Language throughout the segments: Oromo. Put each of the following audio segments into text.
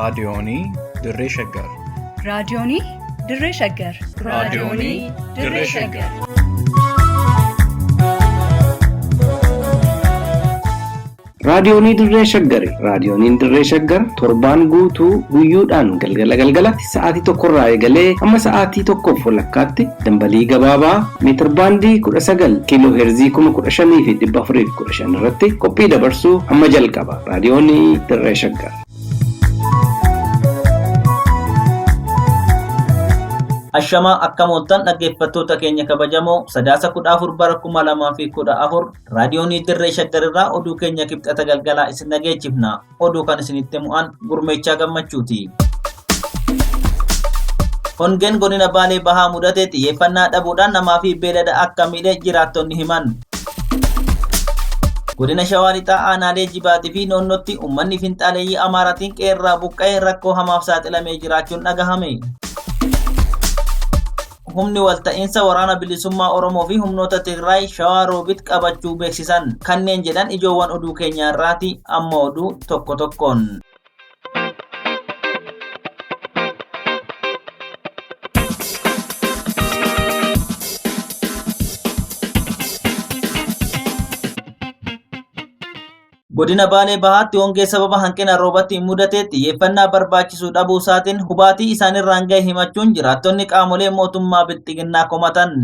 Raadiyoonii Dirree Shaggar. Raadiyoonii Dirree Shaggar. Raadiyoonii Dirree Shaggar. Raadiyoonii Dirree Shaggari. Raadiyooniin Dirree Shaggar torbaan guutuu guyyoodhaan galgala galgalatti sa'aatii tokkorraa eegalee hamma sa'aatii tokkoof walakkaatti dambalii gabaabaa meetirbaandii 19 kiiloo heerzii 15,415 irratti qophii dabarsuu hamma jalqaba. Raadiyoonii Dirree Shaggar. Ashamaa akka mooltan dhaggeeffattoota keenya kabajamoo Sadaasa 14 bara 2014 raadiyoonii Dirree Shaggarirraa oduu keenya kibxata galgalaa isin dhageechifna. Oduu kan isinitti mu'an gurmeechaa gammachuuti. Hongeen godina Baalee Bahaa mudate xiyyeeffannaa dhabuudhaan namaa fi beelada akka miidhe jiraattonni himan. Godina Shawaa Lixaa aanaalee Jibaatii fi Noonnootti uummanni finxaaleeyyii Amaaraatiin qeerraa buqqa'ee rakkoo hamaaf saaxilamee jiraachuun dhagahame. Humni walta'iinsa waraana bilisummaa Oromoo fi humnoota Tigraay Shawaa Roobit qabachuu beeksisan. Kanneen jedhan ijoowwan oduu keenyaa irraati amma oduu tokko tokkoon. Godina Baalee Bahaatti hongee sababa hanqina roobatti mudate xiyyeeffannaa barbaachisu dhabuu isaatiin hubaatii isaanirraan gahe himachuun jiraattonni qaamolee mootummaa bilxiginnaa komatan.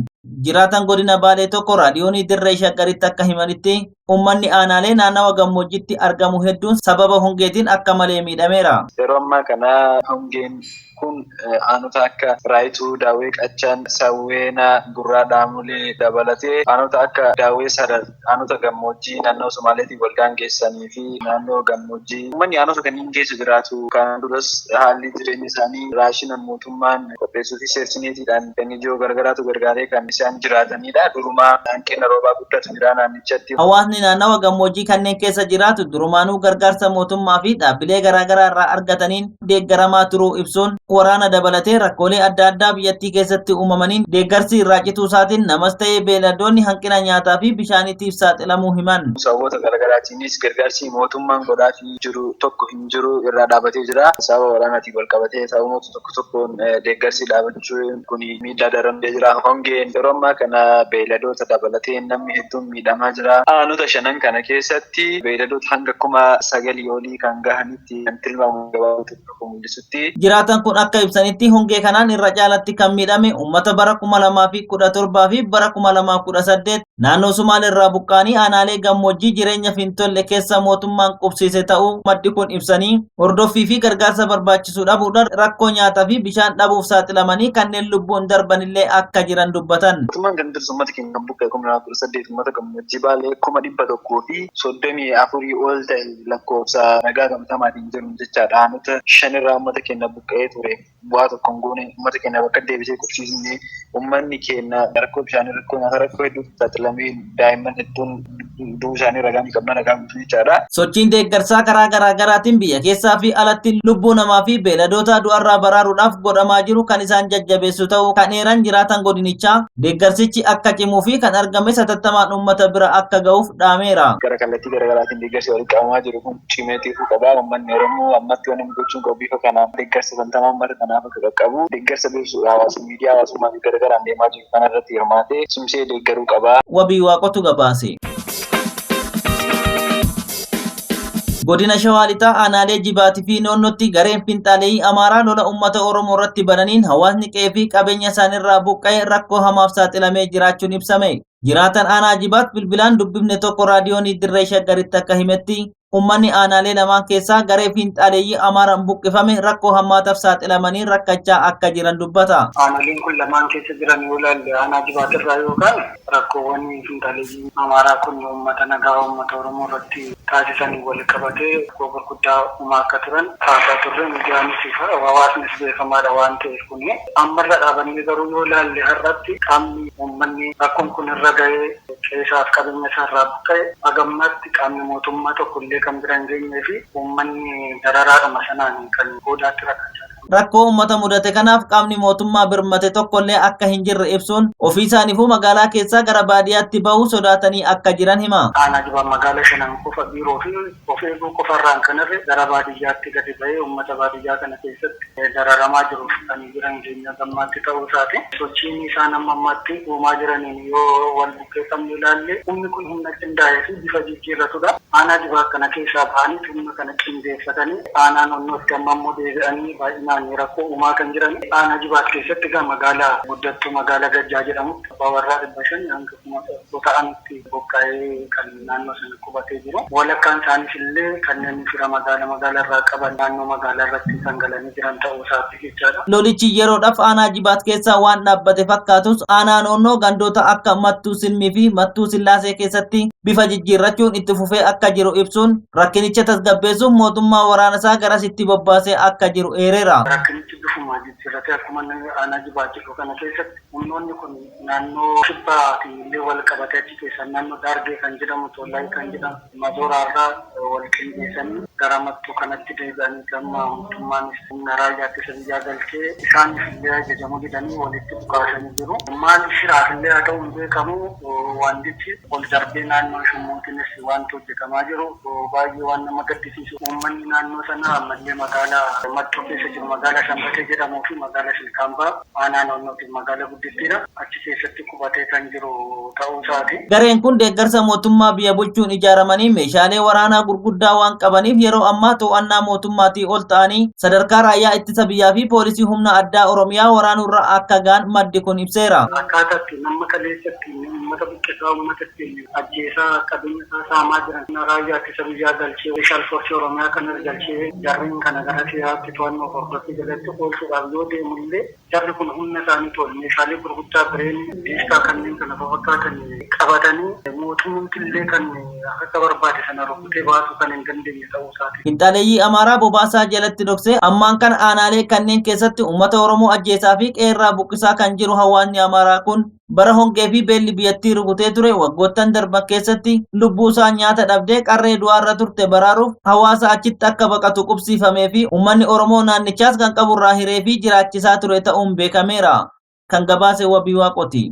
Jiraatan godina Baalee tokko raadiyoonii Dirree Shaggaritti akka himanitti uummanni aanaalee naannawa gammoojjitti argamu hedduun sababa hongeetiin akka malee miidhameera. Yeroo ammaa kana hongeen kun aanota akka Raayituu, Daawwee Qaccaan, Sawweenaa, Gurraa Dhaamolee dabalatee aanota akka Daawwee Sarar, aanota gammoojjii naannoo Somaaleetiin wal daangeessanii fi naannoo gammoojjii uummanni aanota kanneen keessa jiraatu kan duras haalli jireenya isaanii raashina mootummaan qopheessuu fi seeftineetiidhaan kan ijoo gargaraatu gargaaree kan isaan jiraatanidha. Durumaa hanqina roobaa guddatu jira naannichatti. Hawaasni naannawa gammoojjii kanneen keessa jiraatu durumaanuu gargaarsa mootummaa fi dhaabbilee garaagaraa irraa argataniin deeggaramaa turuu ibsuun waraana dabalatee rakkoolee adda addaa biyyattii keessatti uumamaniin deeggarsi irraa cituu isaatiin namas ta'ee beeyladoonni hanqina nyaataa fi bishaaniitiif saaxilamuu himan. Sababoota garaagaraatiinis gargaarsi mootummaan godhaafii jiru tokko hin jiru irraa dhaabatee jira. Sababa waraanaatiin wal qabatee sababoota tokko tokkoon deeggarsi dhaabachuun kun miidhaa daran jira. Hongeen yeroo ammaa kana beeyladoota dabalatee namni hedduun miidhamaa jira. Aanota shanan kana keessatti beeyladoota hanga 9,000 olii kan gahanitti kan tilmaamu gabaabatti tokko mul'isutti. Jiraatan kun akka ibsanitti hongee kanaan irra caalatti kan miidhame uummata bara 2017 fi bara 2018 naannoo Sumaalee irraa buqqaanii aanaalee gammoojjii jireenyaaf hin tolle keessa mootummaan qubsiise ta'uu maddi kun ibsanii hordoffii fi gargaarsa barbaachisu dhabuudhaan rakkoo nyaataa fi bishaan dhabuuf saaxilamanii kanneen lubbuun darbanillee akka jiran dubbatan. Mootummaan kan dursu uummata keenya kan buqqa'e 2018 uummata gammoojjii Baalee 134,000 ol ta'e lakkoofsa ragaa gamtamaatiin jiru jechaadha. Aanota shanirraa uummata keenya buqqa'ee ture bu'aa tokko hin goone uummata keenya bakka deebisee qubsiisne uummanni keenya rakkoo bishaanii rakkoo nyaataa rakkoo hedduutti saaxilamee daa'imman hedduun du'uu isaanii ragaa ni qabna ragaa guutuu jechaadha. Sochiin deeggarsaa karaa garaa garaatiin biyya keessaa fi alatti lubbuu namaa fi beeyladoota du'arraa baraaruudhaaf godhamaa jiru kan isaan jajjabeessu ta'uu kan eeran jiraatan godinichaa deeggarsichi akka cimuu fi kan argame satattamaan uummata bira akka ga'uuf dhaameera. Gara kallattii garaagaraatiin deeggarsi walitti qabamaa jiru kun cimee tifuu qaba. Uummanni Oromoo ammatti waan inni gochuun qabu bifa kanaan deeggarsa santamaa uummata kanaaf akka qaqqabu deeggarsa beeksisuudha hawaasa miidiyaa hawaasummaa fi garaagaraan deemaa jiru kanarratti hirmaatee cimsee deeggaruu qaba. Wabii Waaqotu gabaase. Godina Shawaa Lixaa aanaalee Jibaatii fi Noonnootti gareen finxaaleeyyii Amaaraa lola uummata Oromoo irratti bananiin hawaasni qe'ee fi qabeenya isaaniirraa buqqa'ee rakkoo hamaaf saaxilamee jiraachuun ibsame. Jiraatan aanaa Jibaat bilbilaan dubbifne tokko raadiyoonii Dirree Shaggaritti akka himetti uummanni aanaalee lamaan keessaa garee finxaaleeyyii Amaaraan buqqifame rakkoo hammaataaf saaxilamanii rakkachaa akka jiran dubbata. Aanoleen kun lamaan keessa jiran yoo ilaalle aanaa Jibaatirraa yookaan rakkoowwan finxaaleeyyii Amaaraa kun uummata nagaa uummata Oromoo irratti taasisanii wal qabatee rakkoo gurguddaa uumaa akka turan kaasaa turre miidiyaanis hawaasnis beekamaadha waan ta'eef kuni ammarra dhaabannee garuu yoo ilaalle har'atti qaamni uummanni rakkoon kun irra ga'ee qe'eesaaf qabeenya isaarraa buqqa'e hagammaatti qaamni mootummaa tokko illee kan bira hin geenyee fi uummanni dararaadhuma sanaan kan boodaatti rakkachaa Rakkoo uummata mudate kanaaf qaamni mootummaa birmate tokkollee akka hin jirre ibsuun ofii isaaniifuu magaalaa keessaa gara baadiyyaatti bahuu sodaatanii akka jiran hima. Aanaa Jibaat magaalaa shanan qofa biiroo fi of eeguu qofarraan kanarre gara baadiyyaatti gadi bahee uummata baadiyyaa kana keessatti dararamaa jiru kan jiran keenya gammaatti ta'uu isaati. Sochiin isaan amma ammaatti uumaa jiraniin yoo wal bukkee qabnu ilaalle humni kun humna qindaa'ee fi bifa jijjiirratudha. Aanaa Jibaat kana keessaa bahanii humna kana qindeeffatanii aanaa naannootti amma immoo deebi'anii baay'inaan rakkoo uumaa kan jiran. Aanaa Jibaat keessatti egaa magaalaa guddattuu magaalaa Gajjaa jedhamutti abbaa warraa 500 hanga 1000 ta'anitti boqqaa'ee kan naannoo sana qubatee jiru. Walakkaan isaanis illee kanneen fira magaalaa irraa qaban naannoo magaalaa irratti kan galanii jiran ta'uu isaati jechaadha. Lolichi yeroodhaaf aanaa Jibaat keessaa waan dhaabbate fakkaatus aanaa naannoo gandoota akka Mattuu Silmii fi Mattuu Sillaasee keessatti bifa jijjiirrachuun itti fufee akka jiru ibsuun rakkinicha tasgabbeessuuf mootummaa waraana isaa garasitti bobbaasee akka jiru eereera. Rakkinichi bifuma jijjiirratee akkuma aanaa Jibaat jedhu kana keessatti humnoonni kun naannoo kibbaatiin illee wal qabatee achi keessaa naannoo Daargee kan jedhamu Tollaayii kan jedhamu Mazooraarraa wal qindeessanii gara Mattuu kanatti deebi'anii gama mootummaanis humna raayyaa ittisa biyyaa galchee isaanis illee ajajamuu didanii walitti dhukaasanii jiru. Maal shiraaf illee haa ta'u hin beekamu wantichi ol darbee naannoo shummuutiinis wanti hojjetamaa jiru baay'ee waan nama gaddisiisu. Uummanni naannoo sanaa ammallee magaalaa Mattuu keessa jiru magaalaa Sanbatee jedhamuu fi magaalaa Silkaambaa aanaa naannootiin magaalaa guddittiidha. Achi keessatti qubatee kan jiru ta'uu isaati. Gareen kun deeggarsa mootummaa biyya bulchuun ijaaramanii meeshaalee waraanaa gurguddaa waan qabaniif yeroo ammaa to'annaa mootummaatii ol ta'anii sadarkaa raayyaa ittisa biyyaa fi poolisii humna addaa Oromiyaa waraanuurra akka ga'an maddi kun ibseera. Akkaataa itti nama kaleessatti uummata buqqisaa uummata ittiin ajjeesaa qabeenya isaa saamaa jiran raayyaa ittisa biyyaa galchee meeshaal foorsii Oromiyaa kanas galchee jarreen kana gara seeraatti to'annoo hordoffii jalatti oolchuudhaaf yoo deemu illee jarri kun humna isaanii to'atu meeshaalee gurguddaa bireen diiskaa kanneen kana fakkaatan qabatanii mootummaan illee kan akka barbaade sana rukutee baasuu kan hin dandeenye ta'uu isaati. Finxaaleeyyii Amaaraa bobaasaa jalatti dhoksee ammaan kan aanaalee kanneen keessatti uummata Oromoo ajjeesaa fi qeerraa buqqisaa kan jiru hawaasni Amaaraa kun bara hongee fi beelli biyyattii rukutee ture waggoottan darban keessatti lubbuu isaa nyaata dhabdee qarree du'aarra turte baraaruuf hawaasa achitti akka baqatu qubsiifamee fi uummanni Oromoo naannichaas kan qaburraa hiree fi jiraachisaa ture ta'uun beekameera. Kan gabaase Wabii Waaqooti.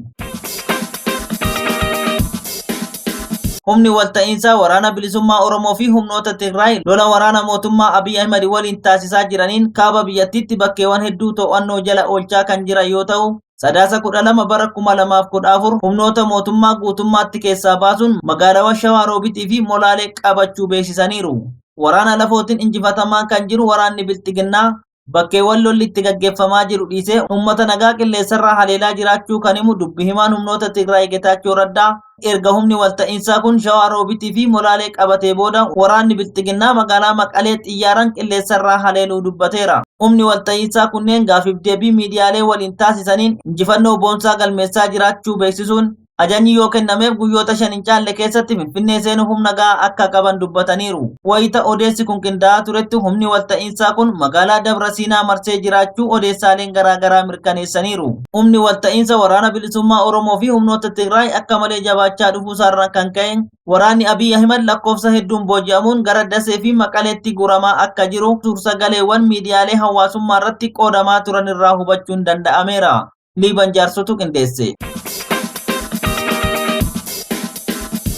Humni walta'iinsaa waraana bilisummaa Oromoo fi humnoota Tigraay lola waraana mootummaa Abiy Ahmed waliin taasisaa jiraniin kaaba biyyattiitti bakkeewwan hedduu to'annoo jala oolchaa kan jiran yoo ta'u, Sadaasa 12 bara 2014 humnoota mootummaa guutummaatti keessaa baasuun magaalaawwan Shawaa Roobitii fi Molaalee qabachuu beeksisaniiru. Waraana lafootiin injifatamaa kan jiru waraanni Bilxiginnaa bakkeewwan lolli itti gaggeeffamaa jiru dhiisee uummata nagaa qilleensarraa haleelaa jiraachuu kan himu dubbi himaan humnoota Tigraay Getaachoo Raddaa erga humni walta'iinsaa kun Shawaa Roobitii fi Molaalee qabatee booda waraanni Bilxiginnaa magaalaa Maqalee xiyyaaraan qilleensarraa haleeluu dubbateera. Humni walta'iinsaa kunneen gaafiif deebii miidiyaalee waliin taasisaniin injifannoo boonsaa galmeessaa jiraachuu beeksisuun ajajni yoo kennameef guyyoota 5 hin caalle keessatti Finfinnee seenuu humna gahaa akka qaban dubbataniiru. Wayita odeessi kun qindaa'aa turetti humni walta'iinsaa kun magaalaa Dabra Siinaa marsee jiraachuu odeessaaleen garaagaraa mirkaneessaniiru. Humni walta'iinsa waraana bilisummaa Oromoo fi humnoota Tigraay akka malee jabaachaa dhufuusaarraan kan ka'e waraanni Abiy Ahmed lakkoofsa hedduun booji'amuun gara Dasee fi Maqaleetti guramaa akka jiru suursagaleewwan miidiyaalee hawaasummaa irratti qoodamaa turan irraa hubachuun danda'ameera. Liiban jaarsotu qindeesse.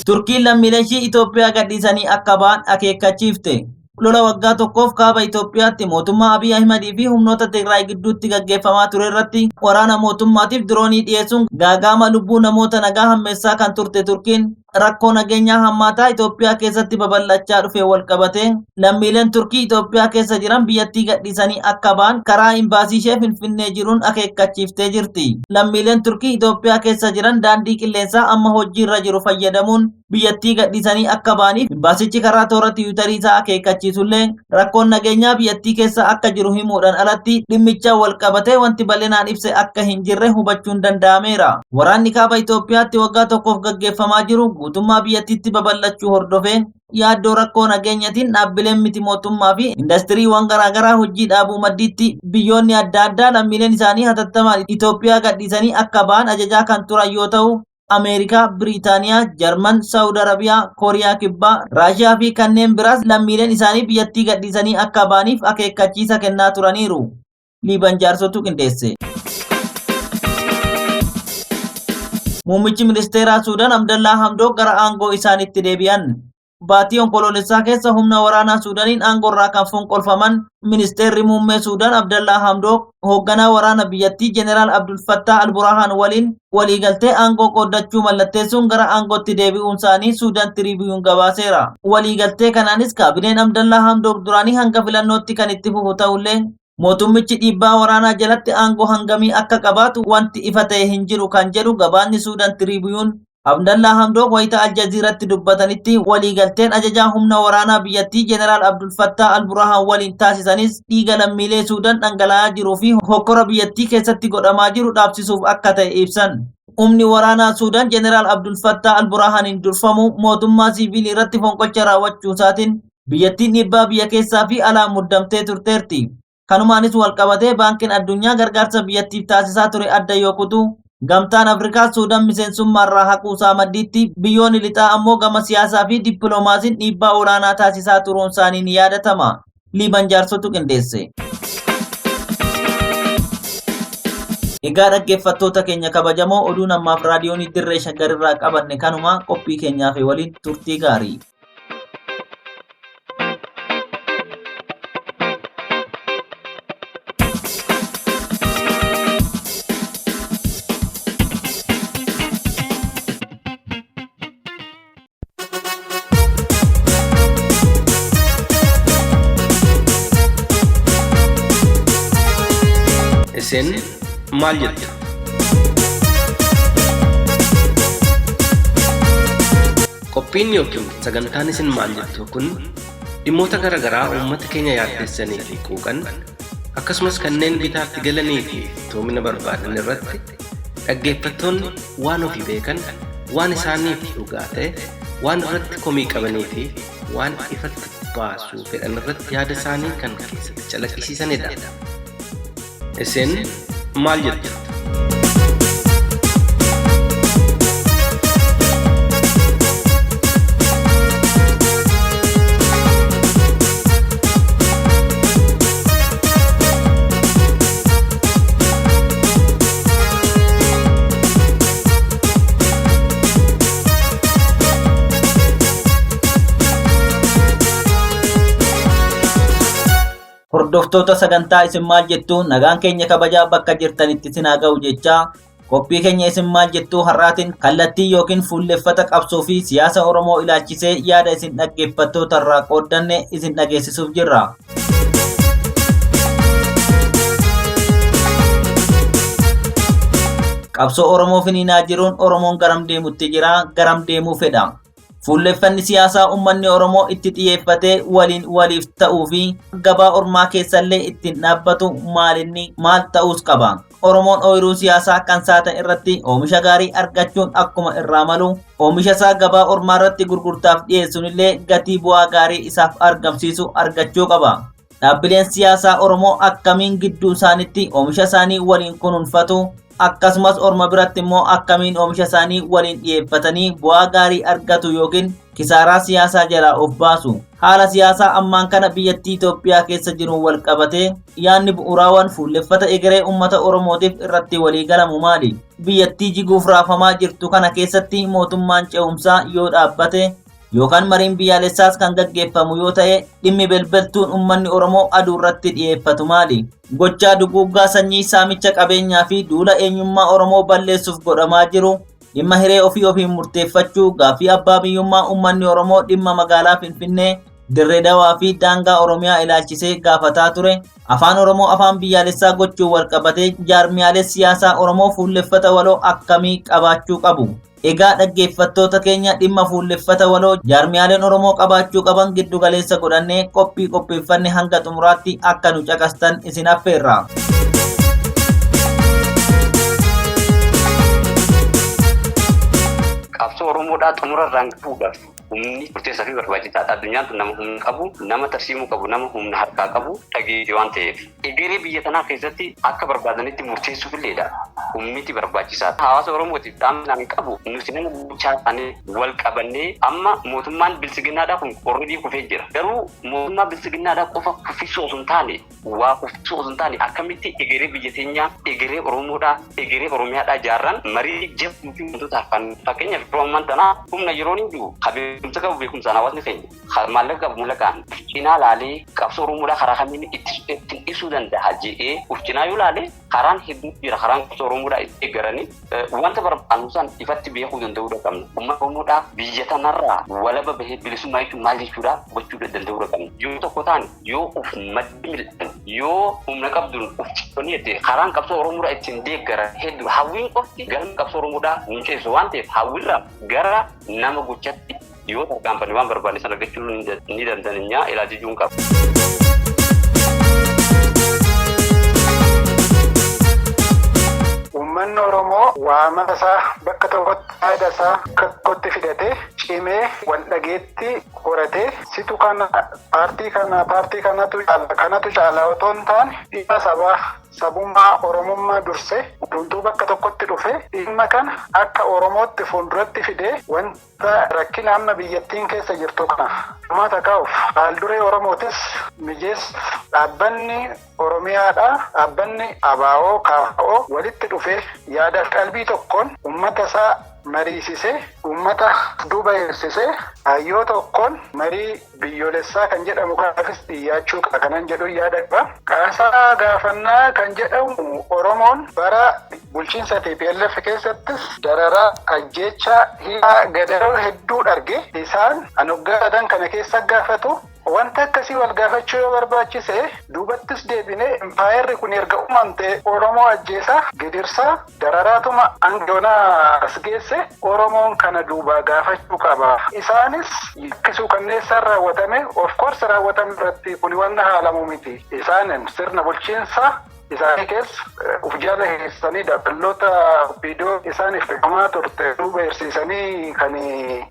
Turkiin lammiilee ishii Itoophiyaa gadhiisanii akka ba'an akeekkachiifte. Lola waggaa tokkoof kaaba Itoophiyaatti mootummaa Abiy Ahimedii fi humnoota Tigraay gidduutti gaggeeffamaa ture irratti waraana mootummaatiif diroonii dhiyeessuun gaagaama lubbuu namoota nagaa hammeessaa kan turte Turkiin rakkoo nageenyaa hammaataa Itoophiyaa keessatti babal'achaa dhufe walqabate lammiileen Turkii Itoophiyaa keessa jiran biyyattii gadhiisanii akka ba'an karaa imbaasii ishee Finfinnee jiruun akeekkachiiftee jirti. Lammiileen Turkii Itoophiyaa keessa jiran daandii qilleensaa amma hojiirra jiru fayyadamuun biyyattii gadhiisanii akka ba'aniif imbaasichi karaa toora tiwiitarii isaa akeekkachiisullee rakkoon nageenyaa biyyattii keessa akka jiru himuudhaan alatti dhimmicha walqabatee wanti bal'inaan ibse akka hin jirre hubachuun danda'ameera. Waraanni kaaba Itoophiyaatti waggaa tokkoof gaggeeffamaa jiru guutummaa biyyattiitti babal'achuu hordofee yaaddoo rakkoo nageenyatiin dhaabbileen miti mootummaa fi indastiriiwwan garaagaraa hojii dhaabuu maddiitti biyyoonni adda addaa lammiileen isaanii hatattamaan Itoophiyaa gadhiisanii akka ba'an ajajaa kan turan yoo ta'u Ameerikaa, Biriitaaniyaa, Jarman, Saawud Arabiyaa, Kooriyaa Kibbaa, Raashiyaa fi kanneen biraas lammiileen isaanii biyyattii gadhiisanii akka ba'aniif akeekkachiisa kennaa turaniiru. Liiban Jaarsotu qindeesse. Muummichi ministeeraa Suudaan Abdallaa Hamdook gara aangoo isaaniitti deebi'an. Baatii onkoloolessaa keessa humna waraanaa Suudaaniin aangoorraa kan fonqolfaman ministeerri muummee Suudaan Abdallaa Hamdook hoogganaa waraana biyyattii Jeneraal Abdul Fattah Al-Burhaan waliin waliigaltee aangoo qooddachuu mallatteessuun gara aangootti deebi'uun isaanii Suudaan Tiriibiyuun gabaaseera. Waliigaltee kanaanis kaabineen Abdallaa Hamdook duraanii hanga filannootti kan itti fufu ta'ullee mootummichi dhiibbaa waraanaa jalatti aangoo hangamii akka qabaatu wanti ifa ta'e hin jiru kan jedhu gabaasni Suudaan Tiriibiyuun Abdallaa Hamdook wayita Aljaziiratti dubbatanitti waliigalteen ajajaa humna waraanaa biyyattii Jeneraal Abdul Fattah Al-Burhaan waliin taasisanis dhiiga lammiilee Suudaan dhangala'aa jiruu fi hokkora biyyattii keessatti godhamaa jiru dhaabsisuuf akka ta'e ibsan. Humni waraanaa Suudaan Jeneraal Abdul Fattah Al-Burhaaniin durfamu mootummaa siivilii irratti fonqolcha raawwachuu isaatiin biyyattiin dhiibbaa biyya keessaa fi alaa muddamtee turteerti. Kanumaanis walqabatee baankiin addunyaa gargaarsa biyyattiif taasisaa ture adda yoo kutu gamtaan Afrikaa Suudaan miseensummaarraa haquusaa maddiitti biyyoonni lixaa ammoo gama siyaasaa fi dippiloomaasiin dhiibbaa olaanaa taasisaa turuun isaanii ni yaadatama. Liiban Jaarsotu qindeesse. Egaa dhaggeeffattoota keenya kabajamoo oduun ammaaf raadiyoonii Dirree Shaggarirraa qabanne kanuma qophii keenyaaf waliin turtii gaarii. Isin maal jettu? Qophiin yookiin sagantaan isin maal jettu kun dhimmoota garaa garaa uummata keenya yaaddessanii fi quuqan akkasumas kanneen bitaatti galanii fi toomina barbaadan irratti dhaggeeffattoonni waan ofii beekan, waan isaaniif dhugaa ta'e, waan irratti komii qabanii fi waan ifatti baasuu fedhan irratti yaada isaanii kan keessatti calaqqisiisanidha. Isin maal jettu? Hordoftoota sagantaa isin maal jettu nagaan keenya kabajaa bakka jirtanitti isin haa ga'u jechaa qophii keenya isin maal jettu har'aatiin kallattii yookiin fuulleffata qabsoo fi siyaasa Oromoo ilaalchisee yaada isin dhaggeeffattoota irraa qooddanne isin dhageessisuuf jirra. Qabsoo Oromoo finiinaa jiruun Oromoon garam deemutti jira, garam deemuu fedha. Fuulleffanni siyaasaa uummanni Oromoo itti xiyyeeffatee waliin waliif ta'uu fi gabaa ormaa keessallee ittiin dhaabbatu maalinni maal ta'uus qaba. Oromoon ooyiruu siyaasaa kan saata irratti oomisha gaarii argachuun akkuma irraa malu oomisha isaa gabaa ormaa irratti gurgurtaaf dhiyeessuun illee gatii bu'aa gaarii isaaf argamsiisu argachuu qaba. Dhaabbileen siyaasaa Oromoo akkamiin gidduu isaaniitti oomisha isaanii waliin kunuunfatu akkasumas orma biratti immoo akkamiin oomisha isaanii waliin dhiyeeffatanii bu'aa gaarii argatu yookiin kisaaraa siyaasaa jalaa of baasu. Haala siyaasaa ammaan kana biyyattii Itoophiyaa keessa jiruun wal qabatee yaadni bu'uuraawwan fuulleffata egeree uummata Oromootiif irratti walii galamu maali? Biyyattii jiguuf raafamaa jirtu kana keessatti mootummaan ce'umsaa yoo dhaabbate yookaan mariin biyyaalessaas kan gaggeeffamu yoo ta'e dhimmi belbeltuun uummanni Oromoo aduu irratti dhiyeeffatu maali? Gochaa duguuggaa sanyii saamicha qabeenyaa fi duula eenyummaa Oromoo balleessuuf godhamaa jiru dhimma hiree ofii ofiin murteeffachuu gaaffii abbaa biyyummaa uummanni Oromoo dhimma magaalaa Finfinnee Dirree Dawaa fi daangaa Oromiyaa ilaalchisee gaafataa ture. Afaan Oromoo afaan biyyaalessaa gochuun walqabatee jaarmiyaalee siyaasaa Oromoo fuulleffata waloo akkamii qabaachuu qabu? Egaa dhaggeeffattoota keenya dhimma fuulleffata waloo jaarmiyaaleen Oromoo qabaachuu qaban giddu galeessa godhannee qophii qopheeffanne hanga xumuraatti akka nu caqastan isin affeerra. Qabsoo Oromoodhaa xumura irraan gahuudhaaf Humni murteessaa fi barbaachisaadha. Addunyaan tun nama humna qabu, nama tarsiimuu qabu, nama humna harkaa qabu dhageessi waan ta'eef. Egeree biyya tanaa keessatti akka barbaadanitti murteessuuf illeedha. Humniti barbaachisaadha. Hawaasa Oromootiif dhaamsa qabu nuti nama bulchaa taanee wal qabannee amma mootummaan bilisiginnaadhaa kun already kufee jira. Garuu mootummaa bilisiginnaadhaa qofa kuffisuu osoo hin taane, waa kuffisuu osoo hin taane, akkamitti egeree biyya teenyaa, egeree Oromoodhaa, egeree Oromiyaadhaa ijaarran marii jabduu fi wantoota hafan. Fakkeenyaaf, yeroo ammaan tanaa humna yeroo inni jiru beekumsa qabu beekumsaan, hawaasni keenya maallaqa qabu maallaqaan cinaa laalee, qabsoo Oromoodhaa karaa kamiin ittiin ibsuu danda'a jedhee uf cinaa yoo laale, karaan hedduu jira. Karaan qabsoo Oromoodhaa itti eeggaranii wanta barbaannu san ifatti beekuu danda'uu qabna. Uummata Oromoodhaa biyya tanarraa walaba bahee bilisummaa jechuun maal jechuudha hubachuu danda'uu qabna. Yoo tokko taane, yoo uf maddi mil'an, yoo humna qabduun uf cittanii, karaan qabsoo Oromoodhaa ittiin deeggaran hedduu. Hawwiin qofti galma qabsoo Oromoodhaa nu ceesisu waan ta'eef, hawwiirraa gara nama gochatti yoo tarkaanfanne waan barbaanne sana argachuu ni dandeenya ilaalchisuun qaba. Uummanni Oromoo waamama isaa bakka tokkotti, yaada isaa bakka tokkotti fidatee, cimee wal dhageetti horatee, situ kana paartii kana paartii kanatu caala kanatu caala otoo hin taane, dhimma sabaa, sabummaa, Oromummaa dursee hundumtuu bakka tokkotti dhufe, dhimma kana akka Oromootti fuulduratti fidee, wanta rakkina amma biyyattiin keessa jirtu kana uummata kaa'uuf, haalduree Oromootis mijeessuuf, dhaabbanni Oromiyaadha, dhaabbanni ABO, KFO walitti dhufee yaada qalbii tokkoon uummata isaa mariisisee, uummata duuba eegsisee, hayyoo tokkoon marii biyyoolessaa kan jedhamu kanaafis dhiyaachuu qaba kanan jedhu yaada qaba. Kaasaa gaafannaa kan jedhamu, Oromoon bara bulchiinsa TPLF keessattis dararaa, ajjeechaa, hidhaa, gadaroo hedduu arge. Isaan anoggaadhaan kana keessa gaafatu. Wanta akkasii wal gaafachuu yoo barbaachise, duubattis deebinee impaayerri kun erga uumamte Oromoo ajjeesaa, gidirsaa, dararaatuma angoonaa as geesse. Oromoon kana duubaa gaafachuu qaba. Isaanis yakkisuu kanneessaan raawwatame, of course raawwatame irratti kuni wanna haalamu miti. Isaanin sirna bulchiinsa isaanii keessa uf jala hiriirsanii dabaloota viidiyoo isaaniif beekamaa turte duuba hirsiisanii kan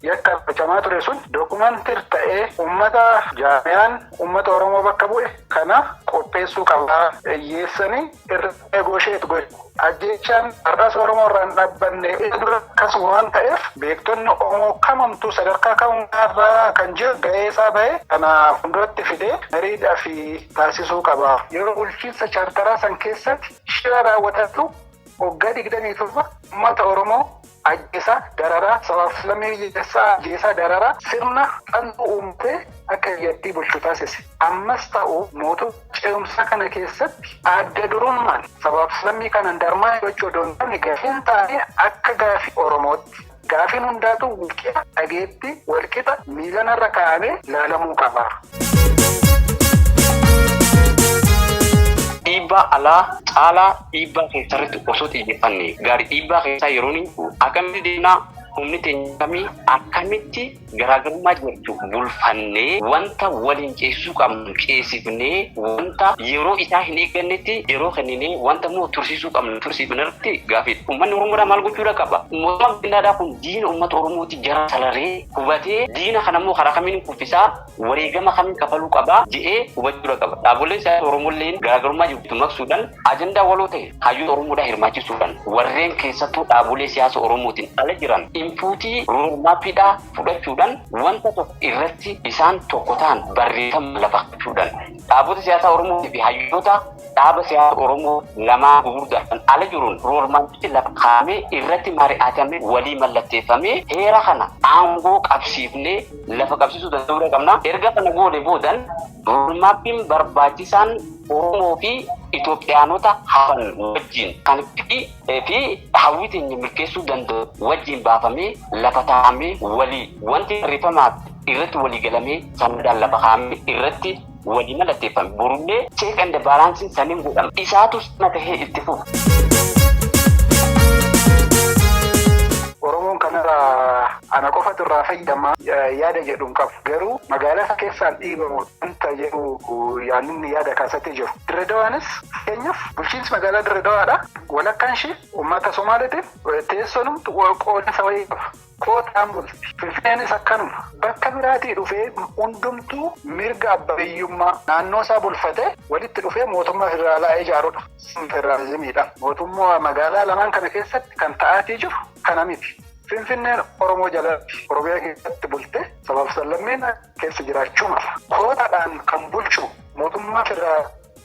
yakka raawwachamaa ture sun dookumantir ta'ee uummata jaamiyaan uummata Oromoo bakka bu'e kana qopheessuu qabaa, hiyyeessanii irra negotiate godhu. Ajjeechaan har'as Oromoo irraa hin dhaabbanne, dura akkasuma waan ta'eef, beektonni Oromoo kamamtuu sadarkaa kamumarraa kan jiru ga'ee isaa ba'e kana fuulduratti fidee mariidhaa fi taasisuu qaba. Yeroo bulchiinsa chaartaraa san keessatti shira raawwatatu waggaa 27 uummata Oromoo ajjeesaa, dararaa, sabaaf lammii biyyeessaa ajjeesaa, dararaa, sirna xanxuu uumtee akka biyyattii bulchu taasise. Ammas ta'u mootummaa ce'umsaa kana keessatti adda durummaan sabaaf lammii kanan darmaa gochuu odoo hin taane, gaafiin taa'ee akka gaafii Oromootti gaafiin hundaatu walqixa dhageetti, walqixa miizanarra kaa'amee laalamuu qaba. Dhiibbaa alaa caalaa dhiibbaa keessarratti osoo xiyyeeffanne gaarii. Dhiibbaa keessaa yeroo inni akkamitti deemnaa, humni teenya kamii, akkamitti garaagarummaa jirtu bulfannee, wanta waliin ceesisuu qabnu ceesifnee, wanta yeroo isaa hin eeggannetti yeroo kenninee, wanta immoo tursiisuu qabnu tursiifne irratti gaafii. Uummanni Oromoodhaa maal gochuudha qaba? Mootummaan Finfinnaadhaa kun diina uummata Oromooti jara salaree hubatee, diina kana immoo karaa kamiin kuffisaa, wareegama kamiin kafaluu qabaa jedhee hubachuudha qaba. Dhaabboleen siyaasa Oromolleen garaagarummaa jirtu maqsuudhaan, ajandaa waloo ta'e hayyoota Oromoodhaa hirmaachisuudhaan, warreen keessattuu dhaabbolee siyaasa Oromootiin ala jiran inputii roadmapiidhaa fudhachuudhaan, wanta tokko irratti isaan tokko ta'an barreeffama lafa kaa'uudhaan, dhaabota siyaasaa Oromoo fi hayyoota dhaaba siyaasa Oromoo lamaa gurguddaadhaan ala jiruun roadmapichi lafa kaa'amee, irratti mari'atamee, walii mallatteeffamee, heera kana aangoo qabsiifnee lafa qabsiisuu danda'uu qabna. Erga kana goone boodan roadmapiin barbaachisaan Oromoo fi Itoophiyaanota hafan wajjin kan fi hawwii teenya milkeessuu danda'u wajjin baafamee, lafa taa'amee, walii wanti barreeffamaa irratti walii galamee, sanadaan lafa kaa'amee, irratti walii mallatteeffame, borullee check and balanceiin saniin godhama. Isaatu sana tahee itti fufa. Oromoon kanarraa Ana qofatu irraa fayyadamaa yaada jedhu hin qabu. Garuu magaalaa isaa keessaan dhiibamu wanta jedhu yaadni yaada kaasatee jiru. Dirredawaanis fakkeenyaaf bulchiinsi magaalaa Dirredawaadha. Walakkaan ishee uummata Somaaliitiif teessonumtu qoodinsa wayii qaba. Kootaan bulti. Finfinneenis akkanuma. Bakka biraatii dhufee hundumtuu mirga abbaa biyyummaa naannoo isaa bulfatee walitti dhufee mootummaa federaalaa ijaarudha. Federaalizimiidha. Mootummaa magaalaa lamaan kana keessatti kan ta'aatii jiru kana miti. Finfinneen Oromoo jalatti Oromiyaa keessatti bulte sabaaf sablammeen keessa jiraachuu mala. Kootaadhaan kan bulchu mootummaa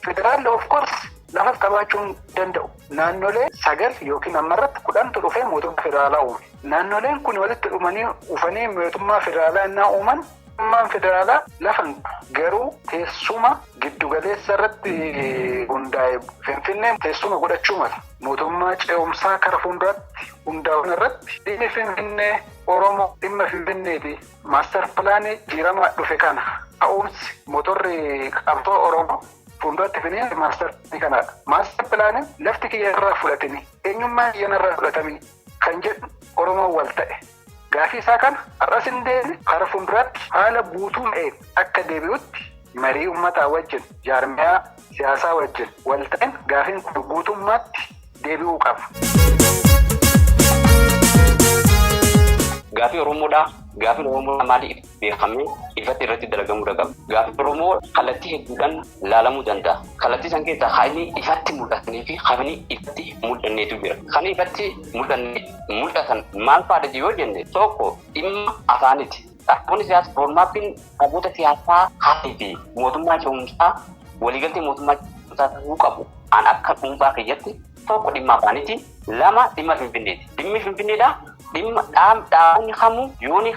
federaalli of course lafas qabaachuu hin danda'u. Naannolee 9 yookiin ammarratti 10tu dhufee mootummaa federaalaa uume. Naannoleen kun walitti dhumanii ufanii mootummaa federaalaa innaa uuman mootummaan federaalaa lafa hin qabu. Garuu teessuma giddugaleessa irratti hundaa'e Finfinneen teessuma godhachuu mala. Mootummaa ce'umsaa kara fuulduraatti hundaa'uun irratti dhimmi Finfinnee Oromoo dhimma Finfinneeti. Maaster pilaanii jijjiirama dhufe kana ka'umsi motorri qabsoo Oromoo fuulduratti finee maaster pilaanii kanaadha. Maaster pilaaniin lafti kiyya irraa fudhatanii eenyummaa kiyya irraa fudhatamii kan jedhu Oromoon wal ta'e. Gaafii isaa kana har'as hin deebine kara fuulduraatti haala guutuu ta'een akka deebi'utti marii uummataa wajjin jaarmiyaa siyaasaa wajjin wal ta'een gaafiin kun guutummaatti deebi'uu qaba. Gaafii Oromoodhaa. Gaafiin Oromoo maaliif beekamee ifatti irratti dalagamuu qaba. Gaafiin Oromoo kallattii hedduudhaan laalamuu danda'a. Kallattii san keessaa kan ifatti mul'atanii fi kan ifatti mul'anneetu jira. Kan ifatti mul'atan maal fa'aadha yoo jenne tokko dhimma afaaniiti. Dhaabonni siyaasaa roodmaappiin dhaabota siyaasaa haarii fi mootummaa ce'umsaa waliigaltee mootummaa ce'umsaa ta'uu qabu. An akka dhuunfaa kiyyatti tokko dhimma afaaniiti. 2 dhimma Finfinneeti. Dhimmi Finfinneedhaa dhimma dhaabonni kamuu yooni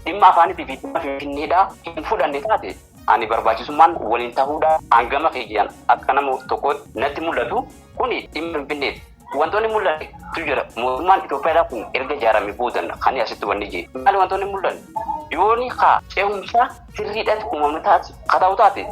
dhimma afaaniitii fi dhimma Finfinneedhaa hin fudhanne taate ani barbaachisummaan waliin ta'uudha hangama kiyyaan akka nama tokkootti natti mul'atu kuni dhimma Finfinneeti. Wantoonni mul'atu jira. Mootummaan Itoophiyaadhaa kun erga ijaarame boodan kan asitti wanni jiru. Maali wantoonni mul'atan? Yooni ce'umsa sirriidhaan uumamni taate haa ta'u taate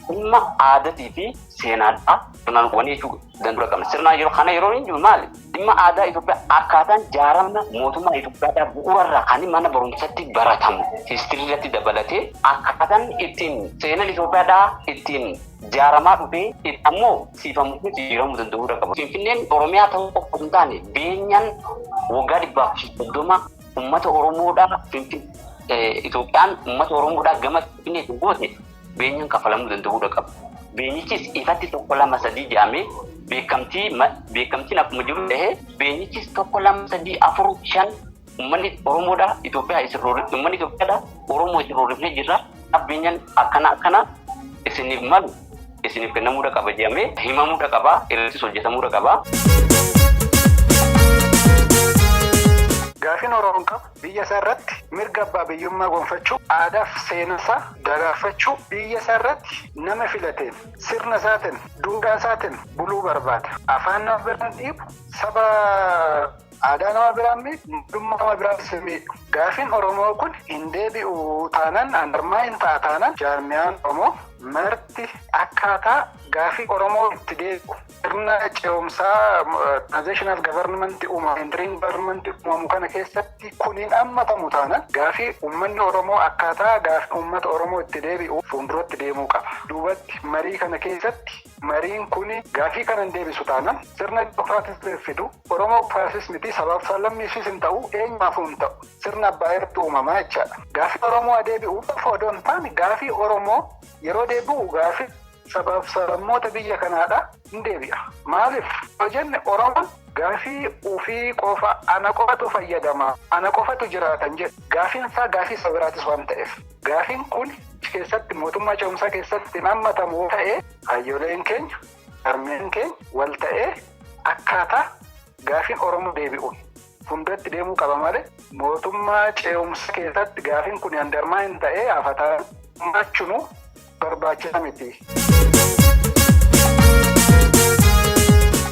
dhimma aadaatii fi seenaadhaa sirnaan wanni jechuu danda'u qabna. Sirnaan yeroo kana yeroo hin jiru maali? Dhimma aadaa Itoophiyaa akkaataan ijaaramna mootummaa Itoophiyaadhaa bu'uurarraa kan mana barumsatti baratamu hiistiriirratti dabalatee akkaataan ittiin seenaan Itoophiyaadhaa ittiin ijaaramaa dhufee ammoo siifamuu fi jijjiiramuu danda'uudha qaba. Finfinneen Oromiyaa ta'uu qofa osoo hin taane beenyaan waggaa 130 uummata Oromoodhaa Itoophiyaan uummata Oromoodhaa gama Finfinneetiin goote beenyaan kafalamuu danda'uudha qaba. Beenyichis ifatti 1 2 3 jedhamee beekamtiin akkuma jiru ta'ee beenyichis 1 2 3 4 5 uummanni Oromoodhaa Itoophiyaa isin roorrifne uummanni Itoophiyaadhaa Oromoo isin roorrifnee jirra. Beenyaan akkana akkana isiniif malu isiniif kennamuudha qaba jedhamee himamuudha qaba irrattis hojjetamuudha qaba. Gaafiin Oromoon qabu biyya isaa irratti mirga abbaa biyyummaa gonfachuu, aadaaf seenaa isaa dagaagfachuu, biyya isaa irratti nama filateen, sirna isaatiin, duudhaa isaatiin buluu barbaada. Afaan nama biraan dhiibu, saba aadaa nama biraan miidhu, mootummaa nama biraan miidhu. Gaafiin Oromoo kun hin deebi'u taanaan, anarmaa hin ta'a taanaan jaarmiyaan Oromoo marti akkaataa gaafii Oromoo itti deebi'u. Sirna ce'umsaa transitional government uumamu, interim government uumamu kana keessatti kuniin hammatamu taanaan gaafii uummanni Oromoo akkaataa gaafii uummata Oromoo itti deebi'u fuulduratti deemuu qaba. Duubatti marii kana keessatti mariin kuni gaafii kana hin deebisu taanaan sirna dimokiraatis fidu Oromoo qofaafis miti sabaaf sablammiifis hin ta'u eenyumaafuu hin ta'u sirna abbaa irratti uumamaa jechaadha. Gaafii Oromoo deebi'u qofa odoo hin taane gaafii Oromoo yeroo deebi'u gaafii sabaaf sablammoota biyya kanaadha hin deebi'a. Maaliif yoo jenne Oromoon gaafii ofii qofa ana qofatu fayyadama ana qofatu jiraatan jedhu gaafiin isaa gaafii saba biraatis waan ta'eef gaafiin kun keessatti mootummaa ce'umsaa keessatti hin hammatamu ta'ee hayyooleen keenya harmeen keenya wal ta'ee akkaataa gaafiin Oromoo deebi'uun fuulduratti deemuu qaba malee mootummaa ce'umsaa keessatti gaafiin kun handarmaa hin ta'ee hafataa maachunuu barbaachisa miti.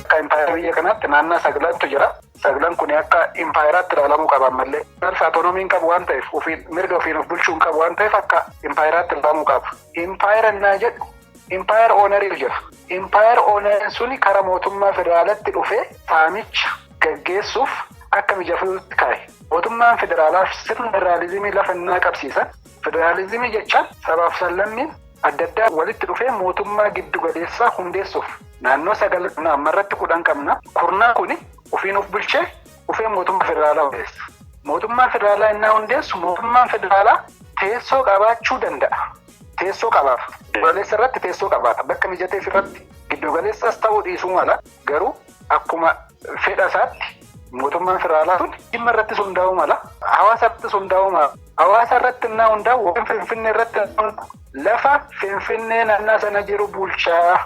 Akka impaayera biyya kanaatti naannoo 9tu jira. 9 kun akka impaayeraatti ilaalamuu qaba ammallee. Alfa autonomiin qabu waan ta'eef mirga ofiin of bulchuu hin qabu waan ta'eef akka impaayeraatti ilaalamuu qaba. Impaayera innaa jedhu impaayera oonarii jira. Impaayera oonariin suni karaa mootummaa federaalatti dhufee saamicha gaggeessuuf akka mijatuutti kaa'e. Mootummaan federaalaa sirna federaalizimii lafa innaa qabsiisan. Federaalizimii jechaan sabaaf sablammiin adda addaa walitti dhufee mootummaa giddu galeessaa hundeessuuf naannoo 9 qabna, ammarratti 10 qabna. Kurnaan kuni ofiin of bulchee dhufee mootummaa federaalaa hundeessa. Mootummaa federaalaa innaa hundeessu mootummaan federaalaa teessoo qabaachuu danda'a. Teessoo qabaata. Giddugaleessa irratti teessoo qabaata. Bakka mijateef irratti giddugaleessas ta'uu dhiisuu mala. Garuu akkuma fedha isaatti mootummaan federaalaa sun dhimma irrattis hundaa'uu mala. Hawaasa irrattis hundaa'uu mala. Hawaasa irratti innaa hundaa'u yookiin Finfinnee irratti lafa Finfinnee naannaa sana jiru bulchaa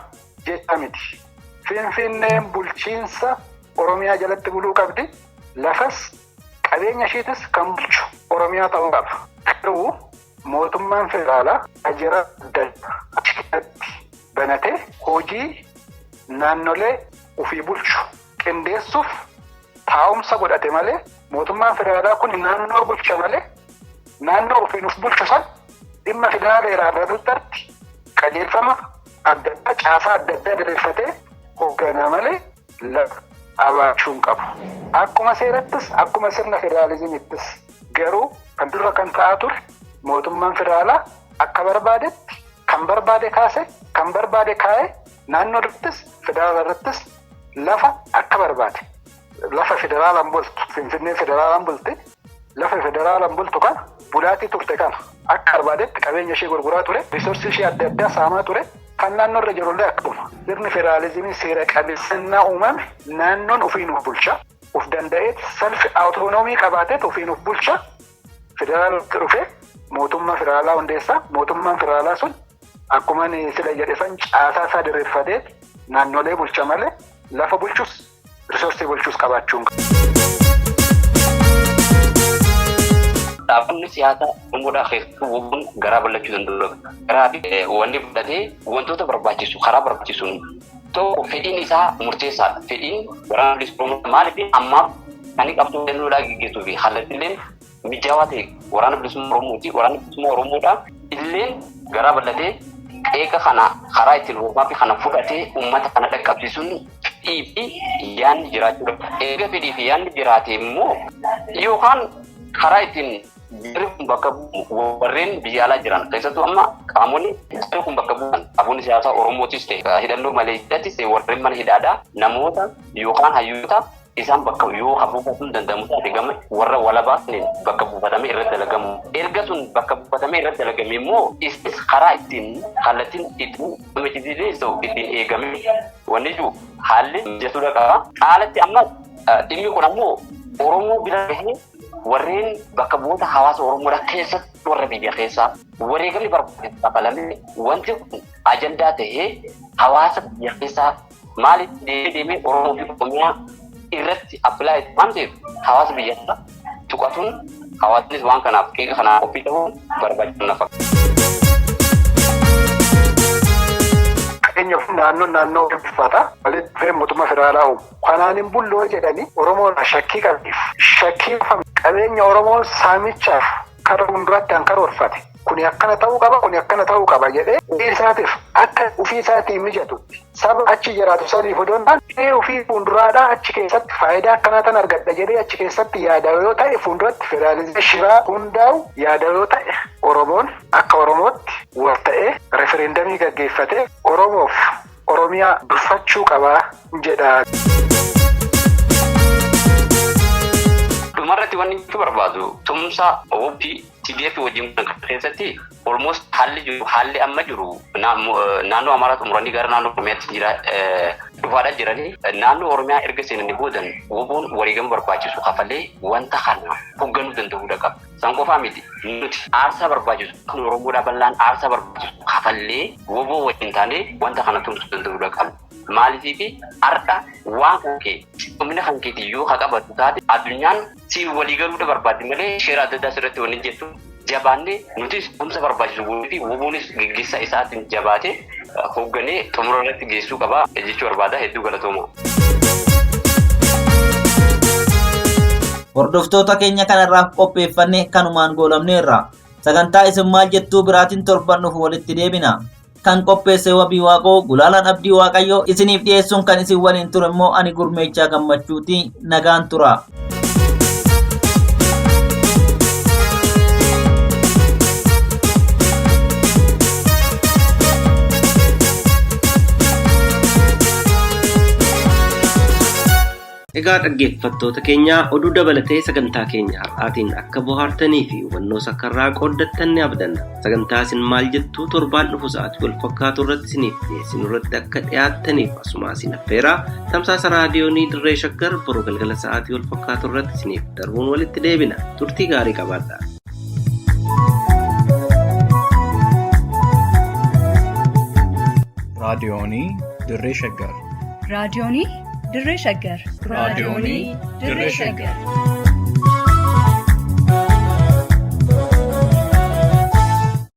jecha miti. Finfinneen bulchiinsa Oromiyaa jalatti buluu qabdi. Lafas qabeenya isheetis kan bulchu Oromiyaa ta'uu qaba. Garuu mootummaan federaalaa waajjira adda addaa achi keessatti banatee hojii naannolee ofii bulchu qindeessuuf taa'umsa godhate malee mootummaan federaalaa kun naannoo bulcha malee naannoo ofiin of bulchu san dhimma federaala irratti qajeelfama adda addaa caasaa adda addaa diriirfatee hoogganaa malee lafa qabaachuu hin qabu. Akkuma seerattis akkuma sirna federaalizimiittis garuu kan dura kan ta'aa ture mootummaan federaalaa akka barbaadetti kan barbaade kaase kan barbaade kaa'e naannoo irrattis federaala irrattis lafa akka barbaade lafa federaalaan bultu Finfinnee federaalaan bulti lafa federaalaan bultu kana bulaatii turte kana akka barbaadetti qabeenya ishee gurguraa ture riisoorsii ishee adda addaa saamaa ture kan naannoo irra jirullee akkuma sirni federaalizimii seera qabeessannaa uumame naannoon ofiin of bulcha of danda'eet self autonomii qabaateet ofiin of bulcha federaalatti dhufee mootummaa federaalaa hundeessa mootummaan federaalaa sun akkuma sila jedhe san caasaa isaa diriirfatee naannolee bulcha malee lafa bulchus risoorsii bulchus qabaachuu hin Dhaabbanni siyaasaa Oromoodhaa keessattuu WBOn garaa bal'achuu danda'udha. Garaa fi wanni fudhatee wantoota barbaachisu karaa barbaachisuun tokko fedhiin isaa murteessaadha. Fedhiin waraana bilisummaa Oromoo maaliif ammaaf kan qabsoo kennuudhaa gaggeessuu fi kallattiileen mijaawaa ta'e waraana bilisummaa Oromooti. Waraanni bilisummaa Oromoodhaa illeen garaa bal'atee qeeqa kana karaa ittiin roobaa kana fudhatee uummata kana dhaqqabsiisuun fedhii fi yaadni jiraachuudha. Erga fedhii fi yaadni jiraate immoo yookaan karaa ittiin jarri kun bakka bu'u warreen biyya alaa jiran keessattuu amma qaamonni jarri kun bakka bu'an qaamonni siyaasaa Oromootis ta'e hidhannoo maleeyyatis ta'e warreen mana hidhaadhaa namoota yookaan hayyoota isaan bakka yoo ka buufatuun danda'amu taate gama warra walabaa saniin bakka buufatamee irratti dalagamu. Erga sun bakka buufatamee irratti dalagame immoo isis karaa ittiin kallattiin ittiin mitiinis ta'u ittiin eegamee wanni jiru haalli mijatuudha qaba. Caalatti ammas dhimmi kun ammoo Oromoo bira gahee warreen bakka bu'oota hawaasa Oromoodhaa keessatti warra biyya keessaa wareegamni barbaachisu kafalamee wanti kun ajandaa ta'ee hawaasa biyya keessaa maaliif deemee deemee Oromoo fi Oromiyaa irratti appilaayi waan ta'eef hawaasa biyya keessaa tuqatuun hawaasnis waan kanaaf qeeqa kanaaf qophii ta'uun barbaachisu nafa. Fakkeenyaaf naannoon naannoo uffata walitti dhufee mootummaa federaalaa uumu. Kanaan hin bulloo jedhanii Oromoon shakkii qabdiif shakkii qabeenya Oromoo saamichaaf kara fuulduraatti kan karoorfate. Kuni akkana ta'uu qaba, kuni akkana ta'uu qaba jedhee ofii isaatiif akka ofii isaatiin mijatutti saba achi jiraatu saniif odoo hin taane ofii fuulduraadhaa achi keessatti faayidaa akkanaa tan argadha jedhee achi keessatti yaada yoo ta'e fuulduratti federaalizimii shiraa hundaa'u yaada yoo ta'e Oromoon akka Oromootti wal ta'ee refereendamii gaggeeffatee Oromoof Oromiyaa durfachuu qabaa jedha. Dhumarratti wanni jechuu barbaadu tumsa OP TDF wajjin keessatti almost haalli jiru haalli amma jiru naannoo Amaaraa xumuranii gara naannoo Oromiyaatti jira dhufaadhaa jiranii naannoo Oromiyaa erga seenanii boodan WBOn wareegama barbaachisu kafalee wanta kana hoogganuu danda'uudha qaba. San qofaa miti nuti aarsaa barbaachisu kan Oromoodhaa bal'aan aarsaa barbaachisu kafallee WBO wajjin taanee wanta kana tumsuu danda'uudha qaba. Maaliif har'a waan kan kee humna kan keetii yoo haa qabatu taate addunyaan si waliigaluudha barbaaddi malee seera adda addaa sirratti wanni jettu jabaannee nutis tumsa barbaachisu goonee fi WBOnis gaggeessaa isaatiin jabaatee hoogganee xumura irratti geessuu qaba jechuu barbaada hedduu galatooma. Hordoftoota keenya kanarraaf qopheeffanne kanumaan goolabneerra. Sagantaa isin maal jettuu biraatiin torban dhufu walitti deebina. Kan qopheesse Wabii Waaqoo Gulaalaan Abdii Waaqayyoo isiniif dhiyeessuun kan isin waliin ture immoo ani Gurmeechaa Gammachuuti nagaan tura. Egaa dhaggeeffattoota keenya, oduu dabalatee sagantaa keenya har'aatiin akka bohaartanii fi hubannoo sakkarraa qooddattan ni abdanna. Sagantaa isin maal jettuu torbaan dhufu sa'aatii wal fakkaatu irratti isiniif dhiyeessinu irratti akka dhiyaattaniif asuma isin affeeraa, tamsaasa raadiyoonii Dirree Shaggar boruu galgala sa'aatii wal fakkaatu irratti isiniif darbuun walitti deebina. Turtii gaarii qabaadha. Raadiyoonii Dirree Shaggar. Raadiyoonii Dirree Shaggar. Raadiyoonii Dirree Shaggar.